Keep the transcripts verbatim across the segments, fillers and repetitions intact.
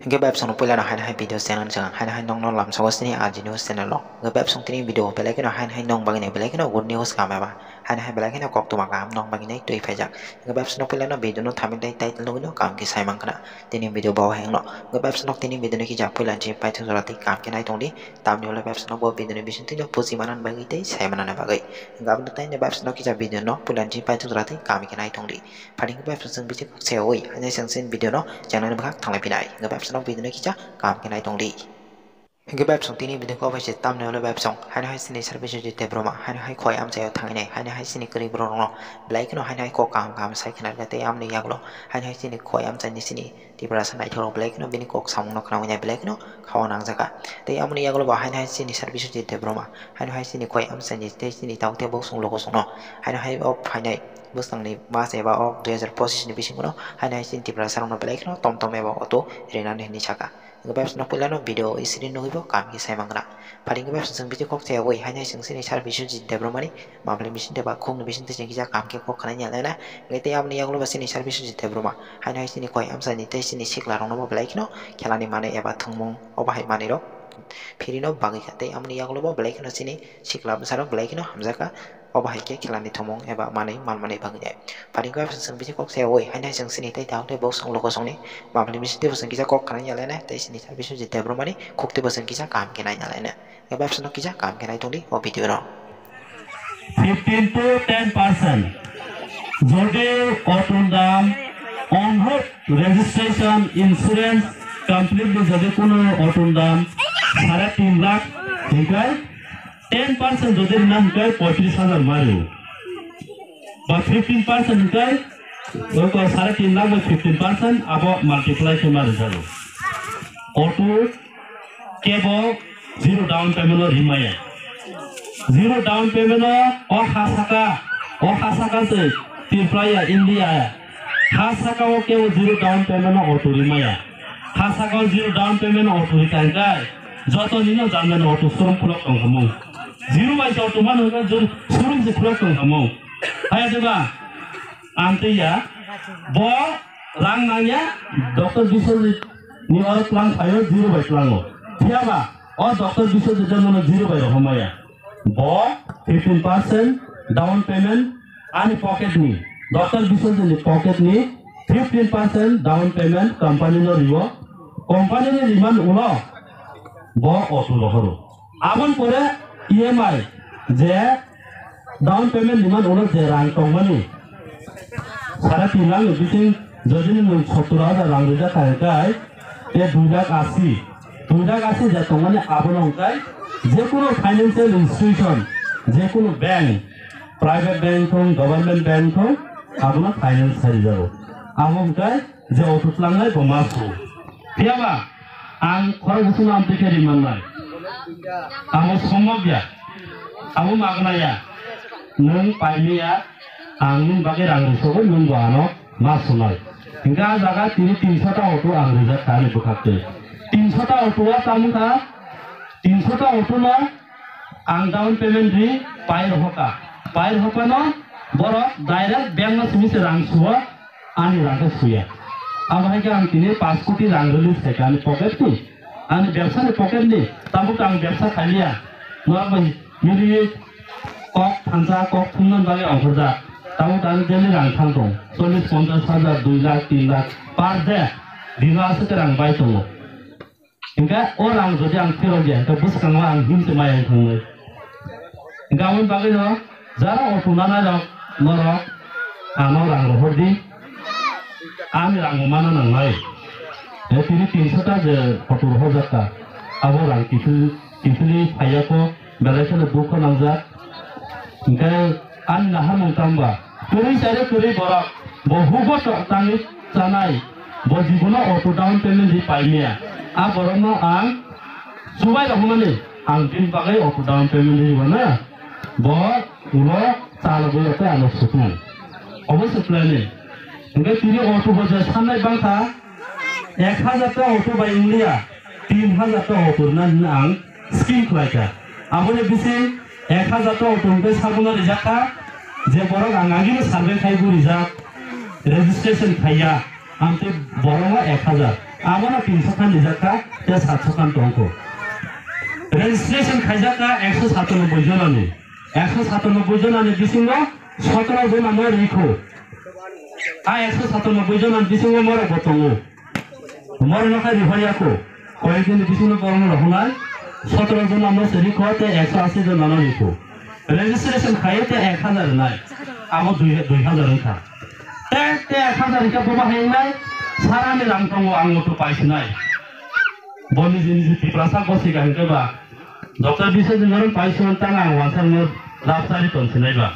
Hingke bebsong no puila no haino hai video channel ni saka haino hai nong no lamsao sini R G news channel no. Hingke bebsong tini video belai kheno haino hai nong bagwi nai belai kheno good news kaham eba haino hai belai kheno koktwma kaham nong bagwi nai twi phaijak. Hingke bebsong no puila no video no thumbnail tei title nugwi no kaham khe sai mankha na. Tini video bo hai wngno. Hingke bebsong no tini video no kisa puila je paithak jora tei kaham khe nai tongdi. Tamni ulo bebsong no bo video ni bising twi no buji manani bagwi tei sai manani bagwi. Hingke aboni tei bebsong no kisa video no puila je paithak jora tei kaham khe nai tongdi. Phaidi hingke bebsong chwng bisi kok se oi, haino hai chwng chini video no channel ni bwkhak thanglai phinai. Hingke bebsong no video no kisa kaham khe nai tongdi. Hingke bebsong tini video kok bai se tamni ulo bebsong, haino hai chini service di Debbarma, haino hai khoi amchaio thanginai, haino hai chini kwrwi borok rokno belai kheno haino hai kok kaham kaham sai khna rwkha tei amoni yagulo haino hai chini khoi amchaini chini Tiprasa naithok rok belai kheno bini kok samung no khnaui nai belai kheno kha o nangjakha. Tei amoni yagulo bo haino hai chini service di Debbarma, haino hai chini khoi amchaini tei chini tabuk tei bosong logo songno haino hai o phainai bwskangni mas eba o dui hazar pochisni bisingo no haino hai chini Tiprasa rokno belai kheno tom tom eba auto rinani hinwi sakha. Hingke bebsong no puila no video screen nugwi bo kaham khe sai mankha na. Phaidi hingke bebsong chwng bisi kok se oi, haino hai chwng chini service di Debbarmani mapli bising tei ba khukni bising twi chwng kisa kaham khe kok khna ya lena. Hingke tei amoni yagulo bo chini service di Debbarma, haino hai chini khoi amchaini tei chini sikla rokno bo belai kheno khelani manwi eba thwngmung obo hai manwi rok phirino bagwi kha tei amoni yagulo bo belai kheno chini sikla bwsarok belai kheno hamjakha. Obo hai khe khelani thwngmung eba manwi manmani bagwi nai. Phaidi hingke bebsong chwng bisi kok se oi, haino hai chwng chini tei tabuk tei bosong logo songni mapli bising twi bo chwng kisa kok khna ya lena tei chini service di Debbarmani khuk twi bo chwng kisa kaham khe nai ya lena. Hingke bebsong no kisa kaham khe nai tongdi o video no. Fifteen to ten percent. Jodi auto ni dam on road registration, insurance completely jodi kuno auto ni dam sare tin lakh hingke ten percent jodi rina hingke poitris hajar mario. Ba fifteen percent hingke oko sare tin lakh bai fifteen percent abo multiply khe mari jago. Auto kebo zero down payment o rimaya. Zero down payment o, o ha saka, o ha saka se Tripura ya, India ya. Ha saka o kebo zero down payment o auto rimaya. Ha saka o zero down payment o auto rikha hingkai joto nino janjani auto showroom khulok tong khamung. Zero bai se auto mano hingka jor showroom se khulok tong khamung. Haya deba, ang tei ya, bo rang nang ya, Doctor Biswajit ni oro tlang phaio zero bai tlango. Phiya ba, o Doctor Biswajit no zero bai rohormaya. Bo fifteen percent down payment ani pocket ni, Doctor Biswajit ni pocket ni fifteen percent down payment company no rio. Company ni riman ulo bo auto rohoro. Aboni pore E M I je down payment ni man ulo je rang tongmani sare tin lakh ni bising jodi ni nwng sottor hajar rang rijak kha hingkai te dui lakh asi, dui lakh asi je tongmani abono hingkai je kunu financial institution, je kunu bank, private bank thung, government bank thung, abono finance sai rijago. Abo hingkai je auto tlangnai bo ma su. Phiya ba ang khorok bwswkno amtwi khe ri mannai. Abo sombok ya. Abo magna ya. Nwng paimaya, ang nini bagwi rang rwsogwi nwng bo ano ma sunai. Hingkhe ah jaga tini tinso ta auto ang rijak kha ani bwkhaktwi. Tinso ta auto o tamo kha, tinso ta auto no ang down payment ri pai rohor kha. Pai rohor phano borok direct bank no simi se rang suo. Ani rang khe suya. Abo hai khe ang tini paanch koti rang release khai kha ani pocket ni. Ani bebsa ni pocket ni. Tabuk ang bebsa khai liya. Norok bai mili kok thansa kok thumna bagwi ongkhorjak. Tabuk ani daily rang thang tong. Chollish ponchash hajar, dui lakh, tin lakh per day. Bima aswk rang bai tongo. Hingke o rang jodi ang phirok ya, hingke bwskango ang himse maya wng thangnai. Hingke aboni bagwino jara auto nanai rok norok ano rang rohor di, ani rang bo mana nangnai. E tini tinso ta je auto rohorjak kha, abo rang kiphil, kiphilwi phaiya kho, belai kheno dukho nangjak. Hingke ani naharmung tangba, kwrwi chare kwrwi borok, bo hugo to-, tangwi chanai, bo jibono auto down payment ri paimaya. A borokno ang chubai rohormani, ang bini bagwi auto down payment ri rwna, bo ulo chalogwi auto ano sutung. Obo se plan ni. Hingke tini auto bo je sannai bangkha, ek hajar ta auto bai wngliya, tin hajar ta auto rwna hinwi ang scheme khlaikha. Aboni bising ek hajar ta auto hingke sabono rijakkha, je borok ang agino survey khai bo rijak, registration khaiya, amtwi borokno ek hajar. Abono tinso khan rijak kha, tei satso khan tong kho. Registration khaijak kha ekso satanoboi jonani. Ekso satanoboi jonani bisingo sotoro jonano ri kho. A ekso satanoboi jonani bisingo morok bo tongo. Morokno khe rihorya kho. Koyekdini bisingo borokno rohornai sotoro jonano se ri kho tei ekso asi jonano ri kho. Registration khaiwi tei ek hajar wngnai. Abo dui, dui hajar wngkha. Tei, tei ek hajar wngkha bobo hai wngnai. Sarani rang tongo ang moto paisinai. Bo niji niji Tiprasa gosika hwnkhe ba. Doctor Biswajit norok paisingno tang ang wansakno rapsari tonsinai ba.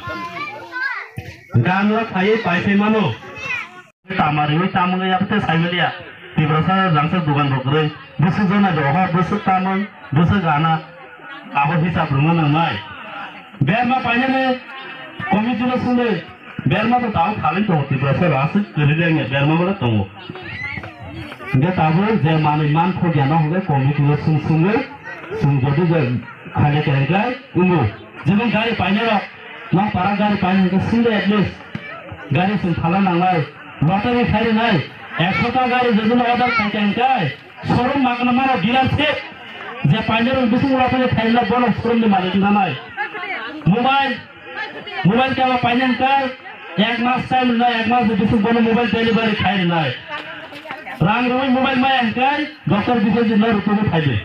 Ganrok khaiwi paisai mano. Tamari wi tamung ya pete saimaliya. Tiprasa rangsa dugan rok rwi. Bwswk jona doha, bwswk tamung, bwswk gana. Abo hisab rwna nangnai. Berma painani committee no sungwi. Berma to tao khali tongo Tiprasa rasa kwrwi lengya. Berma bole tongo. Hingke tabuk je manwi man thok ya no hingke committee no sung sungwi. Sung jodi je khali khe hingke umu. Jemon gari painai rok. Nong para gari painai hingke sungde at least. Gari sung phala nangnai, lottery khairi nai, ekso ta gari jodi no order khai khe hingkai, showroom magna mano dealership, je painai rok bising lottery khairi nai, bono showroom ni malik wngna nai. Mobile, mobile kebo painai hingkai, ek mas time rwnai, ek mas ni bising bono mobile delivery khairi nai. Rang rwi mobile maya hingkai, doctor Biswajit no rutugwi phaidi.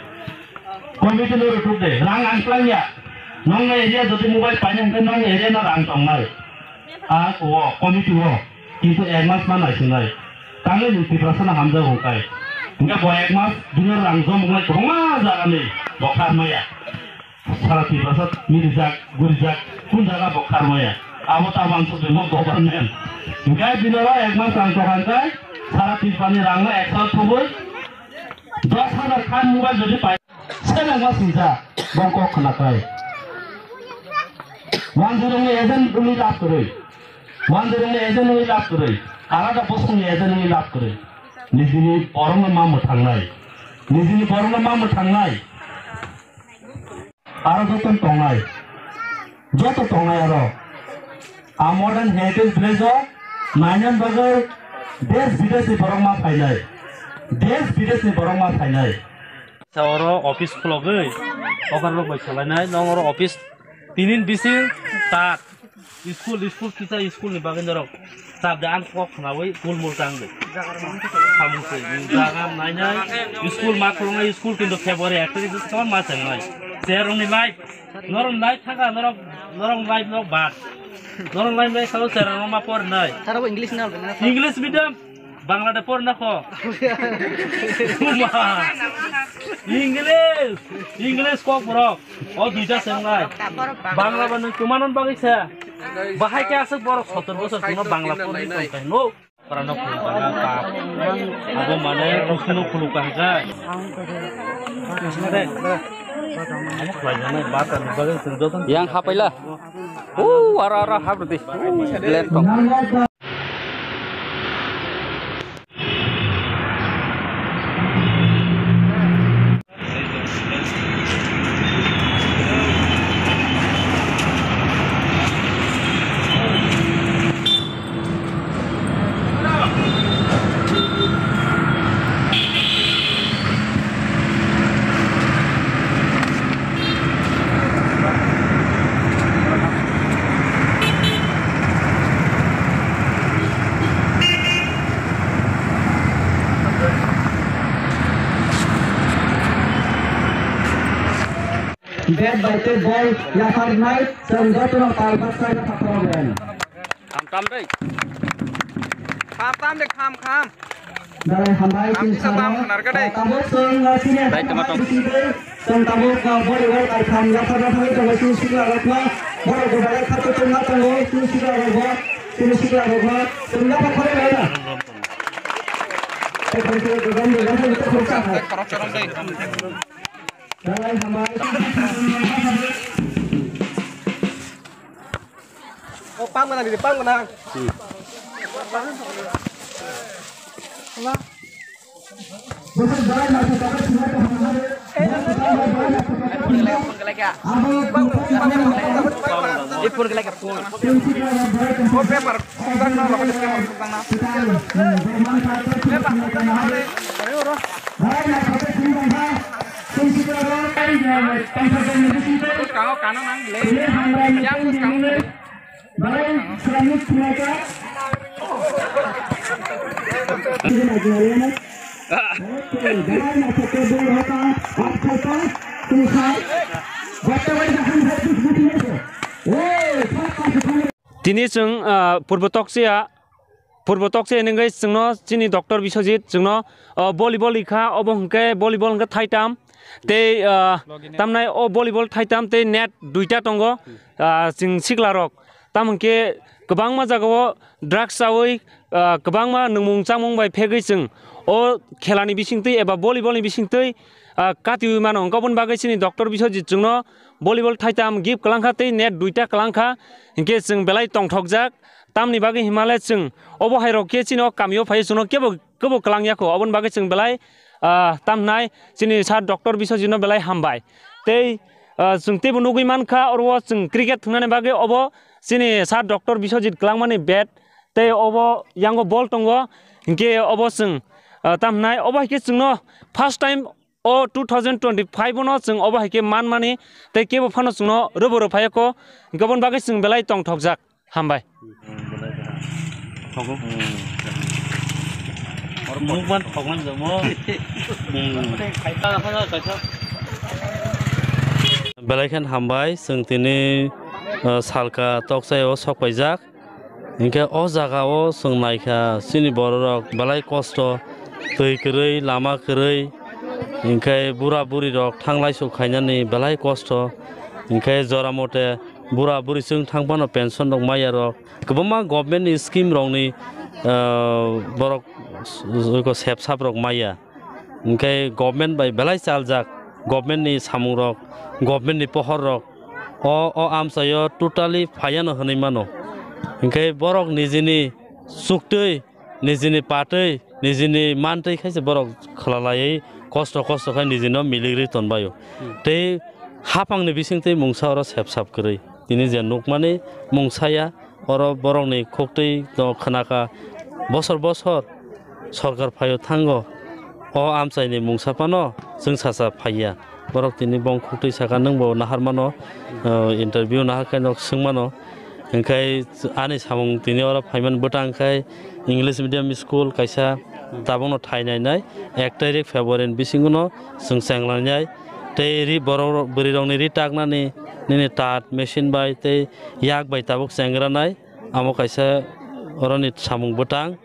Committee no rutugde, rang ang twlang ya. Nong area jodi mobile painai hingkai, nong area no rang tongnai. A o committee o kintu ek mas ma naisinai. Tangwi nwng Tiprasa no hamjago hwnkhe. Hwnkhe bo ek mas bini rang jom wngnai kwbangma jaga ni bo kharmaya. Sara Tiprasa mirijak, gurijak, kun jaga bo kharmaya. Abo ta bangso bemo government. Hwnkhe bini oro ek mas rang tokha hwnkhe sara Tiprasa ni rang no ek sal thubui dos hajar khan mobile jodi pai. Selengma singsa, bong kok khna kai. Wanjwirungni agent wngwi lab kwrwi. Wanjwirungni agent wngwi lab kwrwi. Alada bosongni agent wngwi lab kwrwi. Nijini borokno ma mwthangnai. Nijini borokno ma mwthangnai. Aro joto tongnai. Joto tongnai aro. A modern heritage village o nainani bagwi desh bideshni borok ma phainai. Desh bideshni borok ma phainai. Sa oro office khulogwi, okar rok bai salainai, nong oro office tinin bising tat. School, school kisa school ni bagwi norok chap de ang kok khnawi gulmul tang de. Samung se, jaga nainai, school ma khulungnai, school kintu February ek tarik se ma chengnai. Chair rok ni life, norok life thaka, norok, norok life norok bad. Norok life life sao chair rok ma por nai. Tara bo English na. English medium. Bangla de porna kho. Kuma. English. English kok borok. O duita sengnai. Bangla ba nung kumanon bagwi sa. Bahai ke asuk borok sotor bosor kuno Bangla porni tongkai no. Parano khulukha ka. Abo mane kusino khulukha ka. Amo khlai jana bata ni bagwi sung joto. Yang hapaila. Uh, ara ara habrdi. Uh, blend tong. Bag bai tei bol yapharnai, chwng jotono tal bwsai no phaprok rwng. Kham tam dei. Kham tam de, kham, kham. Dalai hambai. Kham chini sisa samo. Tam khnar ka dei. Tabuk chwng, uh, senior. Dai, tama tong. Chwng tabuk, uh, volleyball kai kham yaphar yaphar tongo chini sikla rok no. Borok go dalai khato chwng ma tongo chini sikla rok bo. Chini sikla rok bo. Chwng yaphar khare lai na. Khorok chorong dei. Dalai hambai. O pang gwnang, didi pang gwnang. Ipur gele ka phone. O paper sudang na, paper sudang na. Paper sudang na. Tini chwng, ah, Purbo Tokchaya, Purbo Tokchaya nungwi chwngno chini Doctor Biswajit chwngno, ah, volleyball rikha, obo hwnkhe volleyball hwnkhe thaitam, tei, ah, tamnai o volleyball thaitam tei net duita tongo, ah, chwng siklarok. Tamo hwnkhe kwbangma jagao drugs chawi, ah, kwbangma nwngmung chamung bai phegwi chwng o khelani bisingtwi eba volleyball ni bisingtwi, ah, katiwi mano. Hwnkhe oboni bagwi chini Doctor Biswajit chwngno volleyball thaitam gift kwlangkha tei net duita kwlangkha, hinkhe chwng belai tongthokjak. Tamni bagwi himale chwng obo hai rok khe chini o kamio phai chwngno kebo, kebo kwlangya kho, oboni bagwi chwng belai, ah, tamhnai chini sir Doctor Biswajitno belai hambai. Tei, ah, chwng teibo nugwi mankha oro o chwng cricket thwngnani bagwi obo chini sir Doctor Biswajit kwlangmani bat tei obo yango ball tongo, hinkhe obo chwng, ah, tamhnai obo hai khe chwngno first time o two thousand twenty-five no chwng obo hai khe manmani tei kebo phano chwngno rwbo rw phaiya kho, hinkhe oboni bagwi chwng belai tongthokjak. Hambai. Mukban thokman jomo. Belai khen hambai, chwng tini, uh, salka tokchayao sok paijak. Hinkhe o jagao chwng naikha, chini bororok belai kosto, twi kwrwi, lama kwrwi, hinkhe bura burirok thanglai suk khainani belai kosto. Hinkhe jora mote bura buri chwng thang phano pension rok maya rok, kwbangma government ni scheme rokni, ah, borok s-, s-, sep sap rok maya. Hinkhe government bai belai chaljak, government ni samung rok, government ni pohor rok o, o amchaio totally phaiya no hwnwi mano. Hinkhe borok nijini chuktwi, nijini patwi, nijini mantwi khaisa borok khwlalaiwi kosto kosto khai nijino miligri tonbaio. Hmm. Tei haphangni bisingtwi mungsa oro sep sap kwrwi. Tini je nukmani mungsaya, oro borokni khuktwi no khwnakha, bosor bosor sorkar phaio thango, o amchaini mungsa phano chwngsacha phaiya. Borok tini bong khuktwi saka, "Nwng bo nahar mano, uh, interview nahar khe nok swng mano." Hinkhe ani samung tini oro phaimani bwtang khai English medium school kaisa, tabukno thai nainai ek tarik February ni bisingo no chwng chenglainai. Tei ri borok, bwrwi rokni ri taknani nini tat machine bai tei yak bai tabuk chengranai, amo kaisa oroni samung bwtang,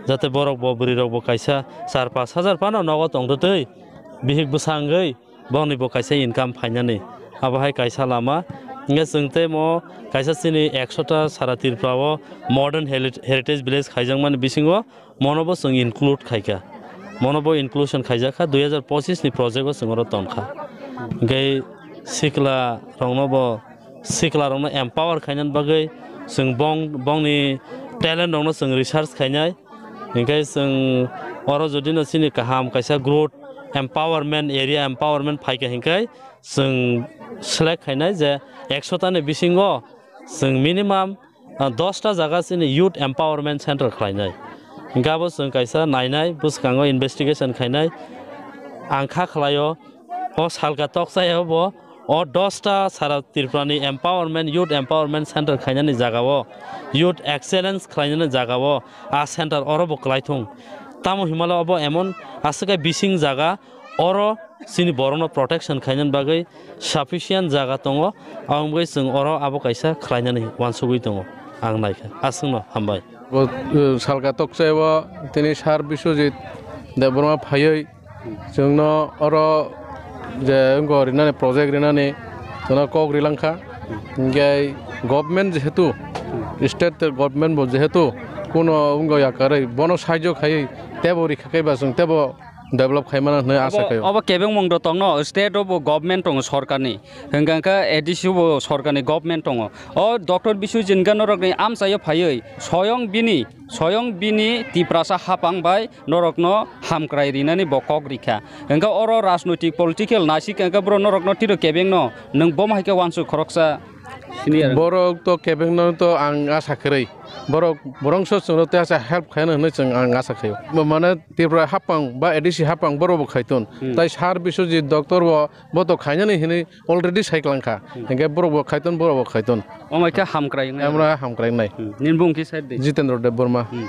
jate borok bo bwrwi rok bo kaisa char pash hajar phano nogo tongtwtwi bihik bwsa wngwi bongni bo kaisa income phainani. Abo hai kaisa lama. Hinkhe chwng tei mo kaisa chini ekshota sara Tripura o modern heri-, heritage village khaijakmani bisingo mono bo chwng include khaikha. Mono bo inclusion khaijakha, dui hazar pochis ni project o chwng oro tongkha. Hinkhe sikla rokno bo, sikla rokno empower khainani bagwi chwng bong, bongni talent rokno chwng research khainai. Hinkhe chwng oro jodi no chini kaham kaisa growth empowerment, area empowerment phaikha hinkhe chwng select khainai je ekshota ni bisingo chwng minimum, ah, dosta jaga chini youth empowerment center khlainai. Hinkhe abo chwng kaisa nainai, bwskango investigation khainai. Ang kha khlaio, o salka tokchayao bo o dosta sara Tripurani empowerment, youth empowerment center khainani jagao, youth excellence khlainani jagao a center oro bo kwlaithung. Tamo himala obo emon aswk hai bising jaga, oro chini borokno protection khainani bagwi sufficient jaga tongo, aboni bagwi chwng oro abo kaisa khlainani uansugwi tongo. Ang naikha, aswkno hambai. Bo, uh, salka tokchayao tini sir Biswajit Debbarma phaiwi chwngno oro je wngkha rinani project rinani chwngno kok rilangkha. Hinkhe government jehetu, state government bo jehetu kuno wngkha yakarwi bono sahajyo khaiwi teibo rikha khe ba chwng teibo develop khaimano hwnwi asa khaio. Obo kebengmung rok tongno, state o bo government tongo sorkarni, hwnkha khe A D C bo sorkarni government tongo. O Doctor Biswajit Debbarma norokni amchaio phaiwi soyong bini, soyong bini Tiprasa haphang bai norokno hamkrai rinani bo kok rikha. Hwnkhe oro rajnoitik political naisik hwnkhe bro norokno tiro kebengno nwng bomo hai khe uansuk khoroksa Senior. Borok to kebengno to ang asa kwrwi. Borok borongso chwngno tei asa help khaino hwnwi chwng ang asa khaio. Bo mane Tripura hapang ba A D C hapang borok bo khaiton. Hmm. Tai sir Biswajit doctor bo, bo to khainani hwnwi already sai klangkha. Hmm. Hinkhe borok bo khaiton, borok bo khaiton. Omo khe hamkrai wngnai. Amra hamkrai wngnai. Hmm. Nini bung khe side de. Jitendra Debbarma. Hmm.